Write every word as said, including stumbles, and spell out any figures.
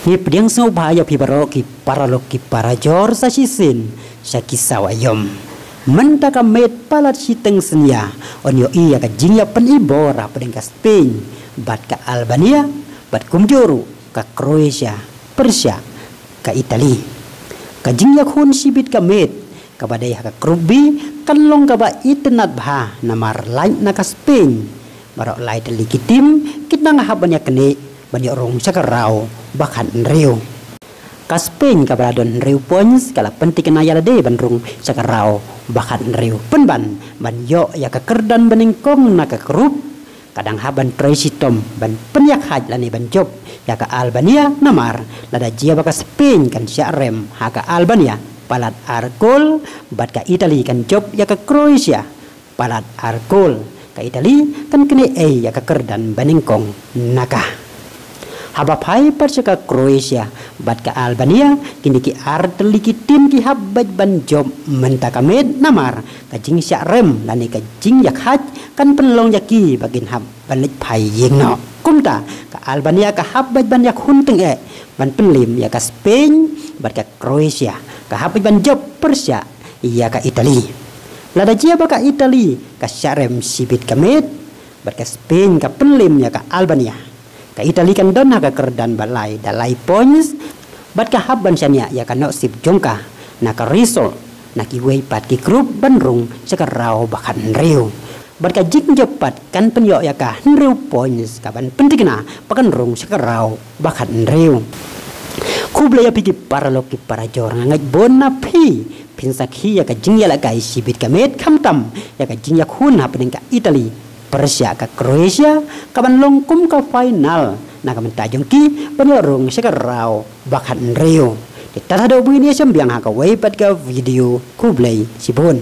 Ngi pdiang sngewbha ïa phi baroh ki paralok ki parajor sa shisien sha ki sawa ïom. Mynta ka miet palat shiteng synñia yn ïohi ïa ka jingïapynibor hapdeng ka Spain bad ka Albania bad kumjuh ruh ka Croatia pyrshah ka Italy. Ka jingïakhun shibit ka miet kaba dei ha ka Group B kan long kaba itynnad bha namar lait na ka Spain baroh lai tylli ki tim ki dang hap ban ïaknieh ban ïoh rung sha ka round ba khathynriew. Ka Spain kaba la don hynriew points ka la pynthikna ïa lade ban rung sha ka round ba khathynriew pynban ban ïoh ïa ka kyrdan banyngkong na ka group. Ka dang hap ban trei shitom ban pynïakhaid lane ban jop ïa ka Albania namar lada jia ba ka Spain kan shah rem ha ka Albania palat ar kol bad ka Italy kan jop ïa ka Croatia palat ar kol. Ka Italy kan knieh ei ïa ka kyrdan banyngkong na ka. Haba phai pat sha ka Croatia bad ka Albania kine ki ar tylli ki tim ki hap beit ban jop mynta ka miet namar ka jingshah rem lane ka jingïakhaid kan pynlong ïa ki ba kin hap ban leit phai ïing noh. Kumta ka Albania ka hap beit ban ïakhun tyngeh ban pynlem ïa ka Spain bad ka Croatia ka hap beit ban jop pyrshah ïa ka Italy. Lada jia ba ka Italy ka shah rem shibit ka miet bad ka Spain ka pynlem ïa ka Albania, ka Italy kan don ha ka kyrdan ba lai da lai points bad ka hap ban shaniah ïa ka nohsip jong ka na ka result na kiwei pat ki group ban rung sha ka round ba khathynriew. Bad ka jingjop pat kan pynïoh ïa ka hynriew points kaban pynthikna ba kan rung sha ka round ba khathynriew. Khublei ïa phi ki paralok ki parajor, nga ngeit bun na phi phin sakhi ïa ka jingïalehkai shibit ka miet khamtam ïa ka jingïakhun hapdeng ka Italy pyrshah ka Croatia kaban long kum ka final na ka bynta jong ki ban ïoh rung sha ka round ba khathynriew. Te tad haduh ba ngin ïashem biang ha kawei pat ka video, khublei shibun.